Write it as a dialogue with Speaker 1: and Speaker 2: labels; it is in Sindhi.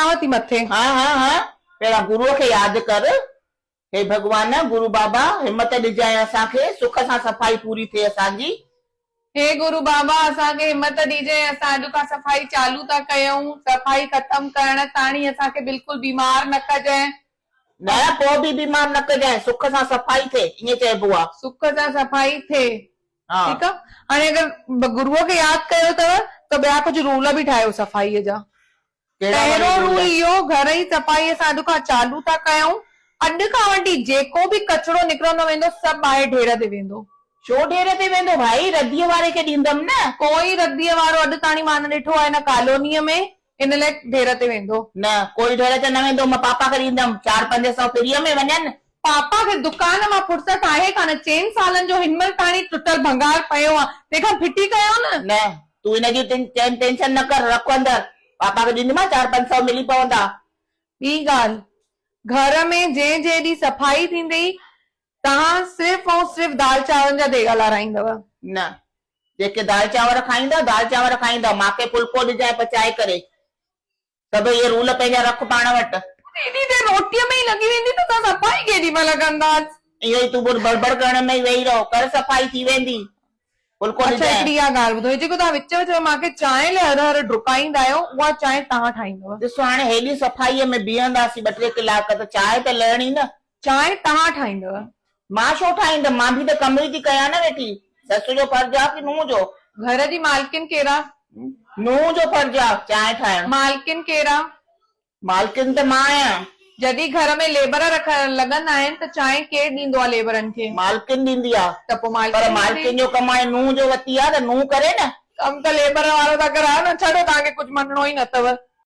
Speaker 1: ڪيانو ٿي مٿي.
Speaker 2: ها ها ها پهريان گروء کي ياد ڪر. هي ڀڳوان، گرو بابا، همت ڏجانء اسان کي، سک سان صفائي پوري ٿئي اسان جي.
Speaker 1: هي گرو بابا، اسان کي همت ڏجانء، اسان اڄ کان صفائي چالو ٿا ڪيون، صفائي ختم ڪرڻ تاڻي اسان کي بلڪل بيمار نه ڪجانء.
Speaker 2: نه، پوء به بيمار نه ڪجانء، سک سان صفائي ٿئي، ائين چئبو آ.
Speaker 1: سک سان صفائي ٿئي، ٺيڪ آ. هاڻي اگر گروء کي ياد ڪيو اٿو ته ٻيا ڪجهه رول به ٺاهيو صفائيء جا. پهريون رول اهو، گهر جي صفائي اسان اڄ کان چالو ٿا ڪيون. اڄ کان وٺي جيڪو به ڪچرو نڪرندو ويندو سڀ ٻاهر ڍير تي ويندو.
Speaker 2: ڇو ڍير تي ويندو ڀائي، رديء واري کي ڏيندم نه.
Speaker 1: ڪوئي رديء وارو اڄ تاڻي مان نه ڏٺو آهي هن ڪالونيء ۾، ان لاء ڍير تي ويندو.
Speaker 2: نه، ڪوئي ڍير تي نه ويندو، مان پاپا کي ڏيندم، چار پنج سئو فريء ۾ وڃن.
Speaker 1: پاپا کي دڪان مان فرصت آهي ڪانه، چئن سالن جو هن مهل تاڻي ٽٽل ڀنگار پيو آ، تنهن کان ڦٽي ڪيو نه.
Speaker 2: نه، تون ان جي ٽينشن نه ڪر، رک اندر، پاپا کي ڏينديمانء، چار پنج سئو ملي پوندا.
Speaker 1: ٻي ڳالهه، گهر ۾ جنهن جنهن ڏينهن صفائي ٿيندي، توهان صرف ۽ صرف دال چانورن جا ديڳا لارائيندؤ.
Speaker 2: نه، جيڪي دال چانور کائيندا، دال چانور کائيندا، مان کي ڦلڪو ڏجانء پچائي ڪري. سڀ اهي رول پنهنجا رک پاڻ وٽ.
Speaker 1: ايڏي دير روٽيء ۾ ئي لڳي ويندي ته اسان صفائي ڪيڏي مهل ڪنداس.
Speaker 2: اهو ئي تون به بڙبڙ ڪرڻ ۾ ئي ويهي رهو. ڪر صفائي ٿي ويندي. ڦلڪو
Speaker 1: اڇا
Speaker 2: ڏجانء.
Speaker 1: هڪڙي اها ڳالهه ٻڌو، هي جيڪو توهان وچ وچ ۾ مان کي چانهه لاء هر هر ڊڪائيندا آهيو، اها چانهه توهان ٺاهيندؤ.
Speaker 2: ڏسو هاڻي هيڏي صفائيء ۾ بيهنداسين ٻه ٽي ڪلاڪ ته چانهه ته لهڻي نه.
Speaker 1: چانهه توهان ٺاهيندؤ.
Speaker 2: مان ڇو ٺاهيندم، مان به ته ڪم ئي ٿي ڪيان نه ويٺي. سس جو فرض آ ڪي نونهن جو؟
Speaker 1: گهر جي مالڪن ڪير آ؟
Speaker 2: نونهن جو فرض آ چانهه ٺاهڻ.
Speaker 1: مالڪن ڪير آ؟
Speaker 2: مالڪن ته مان آهيان.
Speaker 1: جڏهن گهر ۾ ليبر رکڻ لڳندا آهن ته چانهه ڪير ڏيندو آ ليبرن کي؟
Speaker 2: مالڪن ڏيندي آ.
Speaker 1: ته پوء مالڪن
Speaker 2: پر
Speaker 1: ڏيندي.
Speaker 2: مالڪن جو ڪم هاڻي نونهن جو وتي آ ته نونهن ڪري نه.
Speaker 1: ڪم ته ليبر وارو ٿا ڪرايو نه، ڇڏو توهان کي ڪجهه مڃڻو ئي نه اٿو.